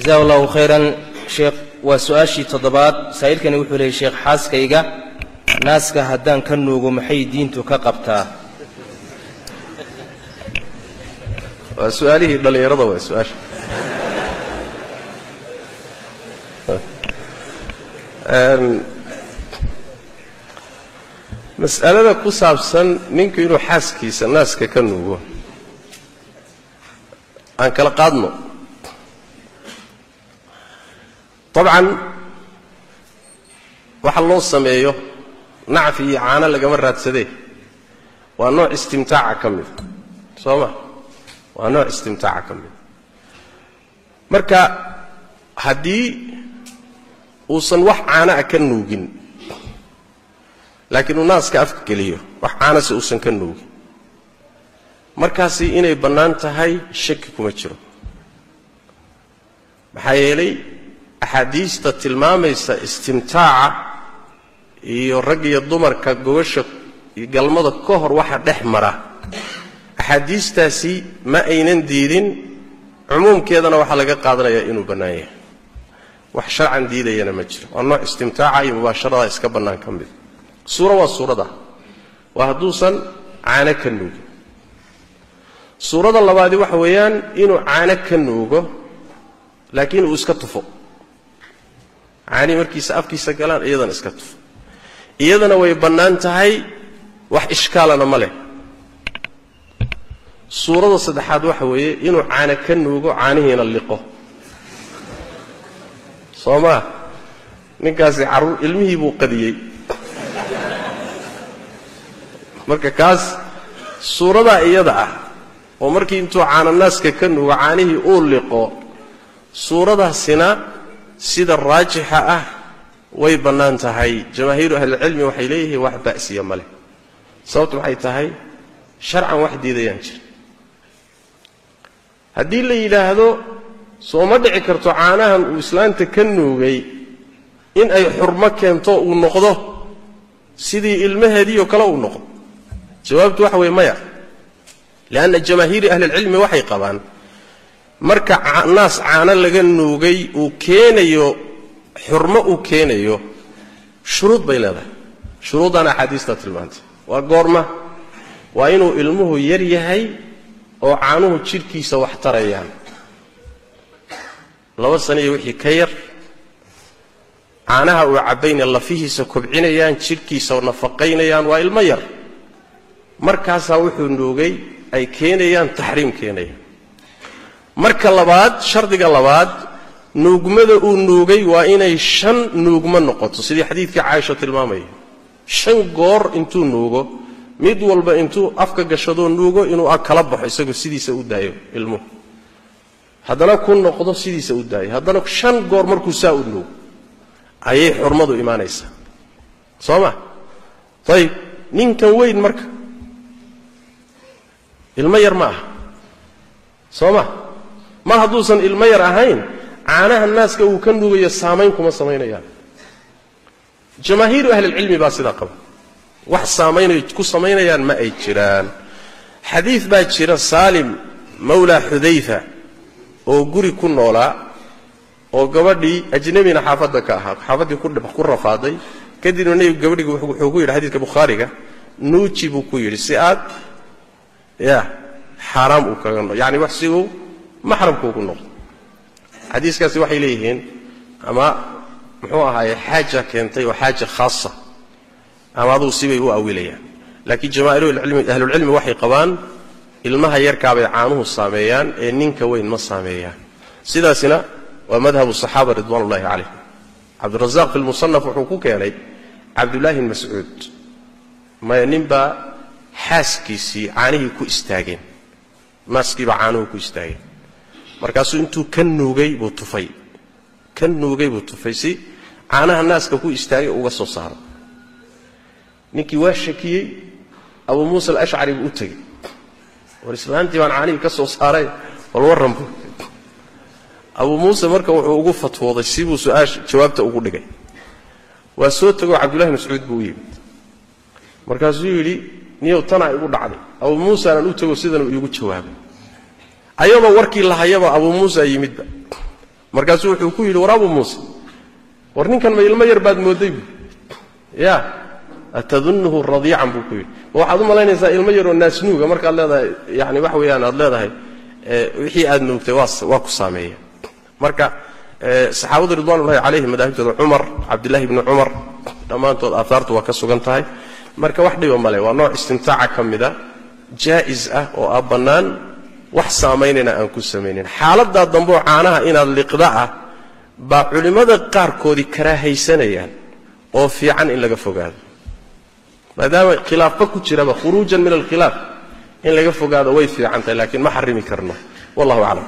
Jazahu allahu khayran sheekh. Waa su-aashii toddobaad. Saa'ilkani wuxuu leeyay: sheekh, xaaskayga naaska haddaan ka nuugo maxay diintu ka qabtaa? Waa su-aalihii dhallinyarada, waa su-aasha. Mas'alada ku saabsan ninku inuu xaaskiisa naaska ka nuugo aan kala qaadno. Dabcan waxa loo sameeyo nacfi iyo caano lagama raadsadee, waa nooc istimtaaca ka mida, soo ma? Waa nooc istimtaaca ka mida. Marka haddii uusan wax caana a ka nuugin, laakiin uu naaska afka geliyo, wax caanase uusan ka nuugin, markaasi inay bannaan tahay shaki kuma jiro. Maxaa yeelay axaadiista tilmaamaysa istimtaaca iyo rag iyo dumarka gogosha iyo galmada ka hor waxa dhex mara, axaadiistaasi ma aynan diidin, cumuumkeedana waxaa laga qaadanayaa inuu bannaan yahay. Wax sharcan diidayana ma jiro. Waa nooc istimtaaca iyo mubaasharada iska bannaan ka mid. Suuro waa suurada, waa hadduusan caano ka nuugin. Suurada labaadi waxa weeyaan inuu caano ka nuugo laakiin uu iska tufo, caanihii markiisa afkiisa galaan iyadana iska tufo, iyadana way bannaan tahay, wax ishkaalana ma leh. Suurada saddexaad waxa weeye inuu caano ka nuugo, caanihiina liqo. Soo maa? Ninkaasi carruur ilmihii buu qadiyey. Marka kaas suuradaa iyada ah oo markii intuu caananaaska ka nuugo caanihii uu liqo, suuradaasina sida raajixa ah way bannaan tahay. Jamaahiiru ahlilcilmi waxay leeyihiin wax ba'siya ma leh. Sababtu maxay tahay? Sharcan wax diidayaan jira. Haddii la yidhaahdo sooma dhici karto caanahan uu islaanta ka nuugay in ay xurmo keento, uu noqdo sidii ilmaheediioo kale uu noqdo, jawaabtu waxa weeye maya. Lianna jamaahiiri ahlilcilmi waxay qabaan marka naas caano laga nuugay uu keenayo xurmo uu keenayo, shuruud bay leedahay. Shuruuddaana axaadiistaa tilmaantay. Waa goorma? Waa inuu ilmuhu yar yahay oo caanuhu jidhkiisa wax tarayaan, 2 sano iyo wixii ka yar, caanaha uu cabbayna lafihiisa kobcinayaan, jidhkiisa nafaqaynayaan, waa ilmo yar. Markaasaa wuxuu nuugay ay keenayaan taxriim keenayaan. Marka labaad, shardiga labaad, nuugmada uu nuugay waa inay 5 nuugmo noqoto, sidii xadiidkii Caaisha tilmaamaya. 5 goor intuu nuugo, mid walba intuu afka gashadoo nuugo inuu kala baxo, isagoo sidiisa u daayo ilmuhu, haddana ku noqdo sidiisa u daayo, haddana 5 goor markuu saa u nuugo ayay xurmadu imaanaysaa. Soo ma? Ayib, ninkan weyn marka ilmo yar ma aha, soo ma? Mar hadduusan ilmo yar ahayn, caanaha naaska uu ka nuugayo saamayn kuma samaynayaan. Jamaahiiru ahlilcilmi baa sidaa qaba, wax saamaynay ku samaynayaan ma ay jiraan. Xadiid baa jira Saalim mawlaa Xudayfa oo guri ku noolaa oo gabadhii ajnabina xaafadda ka ahaa, xaafaddii ku rafaaday. Kadibna nebigu gabadhigi wuxuu ku yidhi, xadiidka Bukhaariga, nuuji buu ku yidhi si aad ya xaaraam uu kaga no, yacni wax si uu maxramku ugu noqdo. Xadiiskaasi waxay leeyihiin ama muxuu ahaaye xaaja keentay oo xaaja khaasa, ama adugu sibay u awilayaan. Laakiin jamaahiru ahlulcilmi waxay qabaan ilmaha yarkaabay caanuhu saameeyaan ee ninka weyn ma saameeyaan. Sidaasina waa madhabu saxaaba ridwaan ullahi calayhim. Cabdirazaaq fi lmusanaf wuxuu ku keenay Cabdullaahi bn Mascuud, maya, ninbaa xaaskiisii caanihii ku istaageen, naaskiibaa caanuhu ku istaageen, markaasuu intuu ka nuugay buu tufay, ka nuugay buu tufay si caanaha naaska ku istaagay uga soo saaro. Ninkii waa shakiyey, Abuu Muusa alashcari buu u tegey: war, islaantii baan caanihii ka soo saaray, bal warran buu. Abuu Muuse marka wuxuu ugu fatwooday sibuu su-aasha jawaabta ugu dhigay. Waa soo tegoo Cabdullahi Mascuud buu u yimid, markaasuu yidhi: niyow, tanaa igu dhacday, Abuu Muusanaan u tego, sidanuu iigu jawaabay. Ayadoo warkii lahayaba Abuu Muusa yimidba, Markaasuu wuxuu ku yidhi war Abu Muuse, war ninkan ma ilmo yar baad mooday buu, ya atadunnuhu radiican buu ku yidhi, ma waxaad u malaynaysaa ilmo yaroo naasnuuga markaad leedahay, yani wax weeyaan aad leedahay wixii aad nuugtay waa ku saameeya. Marka saxaabadu ridwaanullahi calayhim madaahibtooda Cumar, Cabdillahi ibni Cumar, dhammaantood aahaartu waa ka sugan tahay. Marka wax dhiba male, waa nooc istimtaaca ka mida, jaa'is ah oo ah bannaan, wax saamaynayna aan ku samaynin. Xaaladdaa dambeoo caanaha inaad liqda ah baa culimmada qaarkoodii karaahaysanayaan oo fiican in laga fogaado, maadaama khilaafba ku jiraba, khuruujan min alkhilaaf in laga fogaado way fiican tahay, laakiin ma xarimi karno. Wallahu aclam.